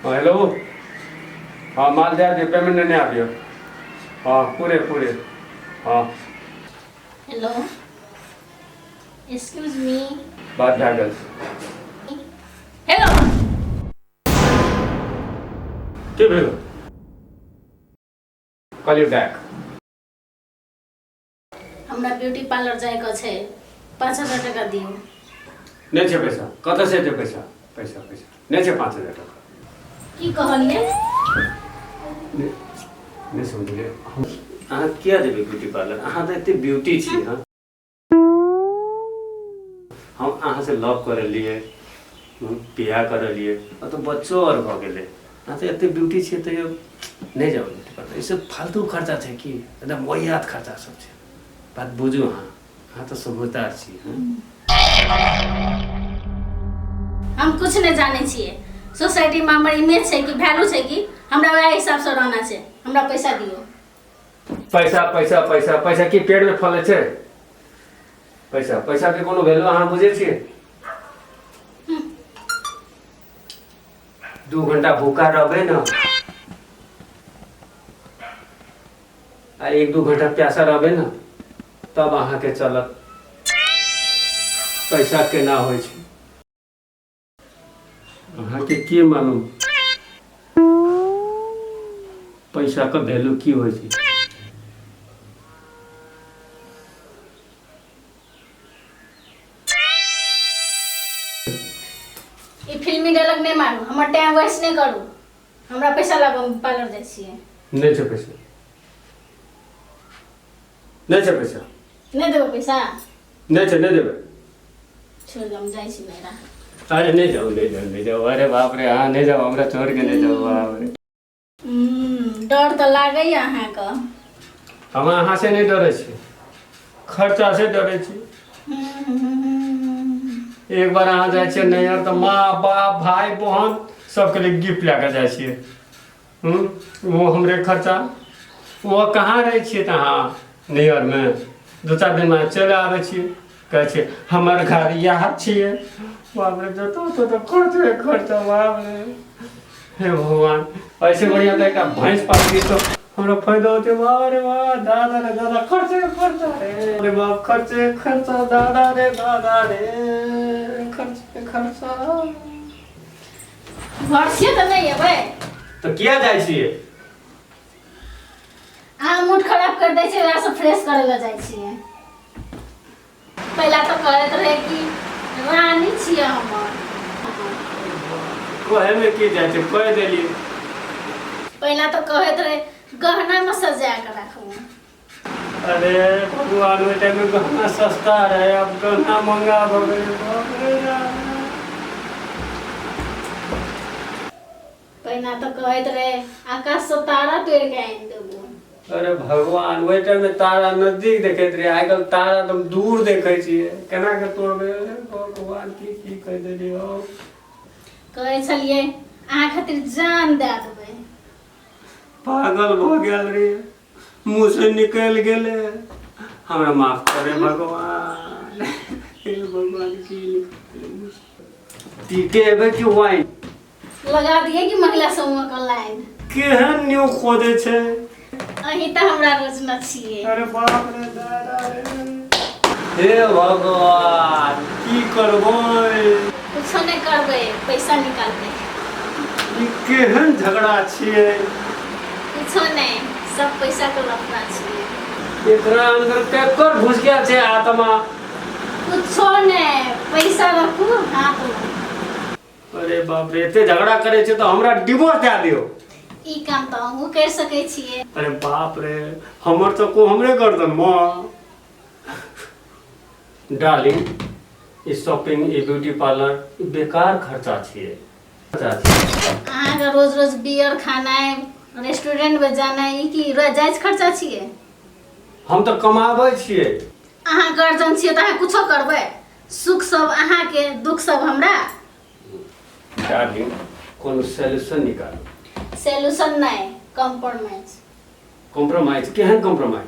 हाँ हेलो। हाँ माल दए दियौ, पेमेंट नेने आबियौ। हाँ पूरे पूरे। हाँ। Hello, excuse me. बात भए गेल छै। हेलो। की भेल? Call you bank. हमरा ब्यूटी पार्लर जाइके छै, 5000 टका दियौ। नहि छै पैसा, कतऽसँ एतै पैसा? पैसा पैसा नहि छै, 5000 टका। की कहलियै? नहि समझलियै। अहाँ किया जेबै ब्यूटी पार्लर? अहाँ तऽ एते ब्यूटी छी। हँ, हम अहाँसँ लव कऽ रहलियै, बियाह कऽ रहलियै, आ तऽ बच्चो आओर भऽ गेलै। अहाँ तऽ एते ब्यूटी छियै, तैयो नहि जाउ ब्यूटी पार्लर। ई सब फालतू खर्चा छै की, एकदम वाहियात खर्चा सब छै। बात बुझू अहाँ, अहाँ तऽ समझदार छी। हँ। हम कुछ नहि जानै छियै। सोसाइटीमे हमर इमेज छै कि वैल्यू छै कि हमरा वएह हिसाबसँ रहना छै। हमरा पैसा दियौ। पैसा पैसा पैसा पैसा की पेड़ में फले छै? पैसा पैसा के कोनो वैल्यू अहाँ बुझै छियै? 2 घंटा भूखा रहबै ने आ 1-2 घंटा प्यासा रहबै ने, तब अहाँके चलत पैसा केना होइ छै। अहाँके की मालूम पैसाके वैल्यू की होइ छै? ई फिल्मी डायलॉग नहि मारू, हमर टाइम वेस्ट नहि करू। हमरा पैसा लागू, हम पार्लर जाइ छियै। नहि छै पैसा, नहि छै पैसा। नहि देबै पैसा? नहि छै, नहि देबै। छोड़ दे, हम जाइ छी मेरा। अरे नहि जाउ, नहि जाउ, नहि जाउ। अरे बाप रे, अहाँ नहि जाउ, हमरा छोड़ के नहि जाउ, बाप रे। डर तऽ लागैया अहाँके। हम अहाँ से नहि डरै छी, खर्चा से डरै छी। एक बार अहाँ जाइ छियै नैहर तऽ माँ बाप भाय बहन सबके लिए गिफ्ट लए कऽ जाइ छियै। वो हमरे खर्चा। वो कहाँ रहै छियै तऽ अहाँ नैहरमे 2-4 दिनमे चलि आबै छियै, कहै छियै हमर घर इएह छियै। बाप रे, जतऽ ततऽ खर्चे खर्चा, बाप रे। हे भगवान, ऐसे बढ़िया तऽ एकटा भैंस पालतियै तऽ हमरा फायदा होतै। बाप रे बाप, दादा रे दादा, खर्चे खर्चा रे। अरे बाप, खर्चे खर्चा, दादा रे दादा रे, खर्चे खर्चा। घर छियै तऽ नहि एबै? तऽ किया जाइ छियै? अहाँ मूड खराब कर दै छियै, वएह सब फ्रेश करै लए जाइ छियै। पहिला तऽ कहैत रहै कि रानी छियै हमर। कहैमे की जाइ छै, कहि देलियै। पहिला तऽ कहैत रहै गहनामे सजा कऽ राखू। अरे भगवान, ओहि टाइममे गहना सस्ता रहै, आब गहना महंगा भऽ गेलै, बाप रे बाप। पहिना तऽ कहैत रहे आकाशसँ तारा तोड़ि कऽ आनि देबो। अरे भगवान, ओहि टाइममे तारा नजदीक देखैत रहियै, आइ काल्हि तारा एकदम दूर देखै छियै। केना के तोड़बै? अरे भगवान, की की कहि देलियै हौ। कहै छलियै अहाँ खातिर जान दए देबै। पागल भऽ गेल रहियै, मुँह से निकलि गेलै। हमरा माफ करे भगवान। हे भगवान, की निकलि गेलै मुँह से? पीके एबै कि वाइन? लगा दिए कि महिला समूह के लाइन? केहन न्यू खोदे छै। अहीं तऽ हमरा रोज न छियै। अरे बाप रे, दादा रे, हे भगवान, की करबै? कुछो नहि करबै, पैसा निकालबै। ई केहन झगड़ा छियै? कुछो नहि, सब पैसा के लफड़ा छियै। एकरा अंदर केकर घुस गेल छै आत्मा? कुछो नहि, पैसा रखू हाथ में। अरे बाप रे, एते झगड़ा करे छै तऽ हमरा डिवोर्स दए दियौ। ई काम तऽ अहूँ करि सकै छियै। अरे बाप रे, हमर तऽ को हमरे गर्दन माँ। डार्लिंग, ई शॉपिंग, ई ब्यूटी पार्लर, ई बेकार खर्चा छियै, खर्चा छियै। अहाँके रोज रोज बियर खानाइ, रेस्टोरेंटमे जानाइ, ई की जायज खर्चा छियै? हम तऽ कमाबै छियै। अहाँ गर्जन छियै तऽ अहाँ कुछो करबै। सुख सब अहाँके, दुख सब हमरा। डार्लिंग, कोनो सोल्यूशन निकालू। सोल्यूशन नहि, कॉम्प्रोमाइज। कॉम्प्रोमाइज? केहन कॉम्प्रोमाइज?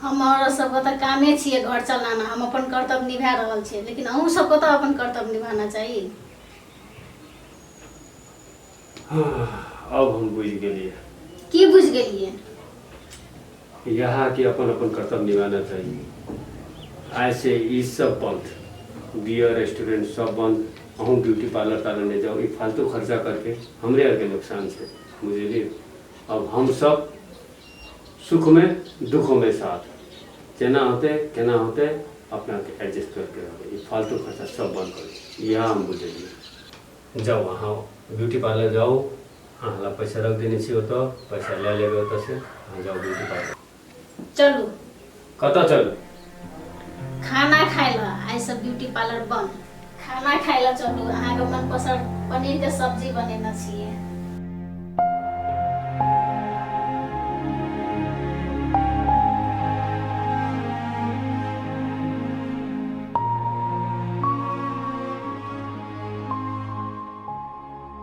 हमर सबके तऽ कामे छियै घर चलाना, हम अपन कर्तव्य निभा रहल छियै, लेकिन अहूँ सबके तऽ अपन कर्तव्य निभाना चाही। अब हम बुझि गेलियै। की बुझि गेलियै? यहाँ के अपन अपन कर्तव्य निभाना चाहिए। आइ से ई सब बंद, बियर रेस्टोरेंट सब बंद, अहूँ ब्यूटी पार्लर तार्लर नहीं जाओ। ई फालतू खर्चा करके हमरे आरके नुकसान छै, बुझलियै? अब हम सब सुख में दुख में साथ, जेना होते केना होते अपना के एडजस्ट करके रहबै। ई फालतू खर्चा सब बंद करू, इएह हम बुझलियै। जाउ अहाँ ब्यूटी पार्लर जाउ, अहाँ लग पैसा रख देने छी ओतऽ, पैसा लए लेबै ओतऽ से, अहाँ जाउ ब्यूटी पार्लर। चलू। कतऽ चलू? खाना खाय लए। आइ सब ब्यूटी पार्लर बंद, खाना खाय लए चलू। अहाँके मनपसंद पनीर के सब्जी बनेने छियै।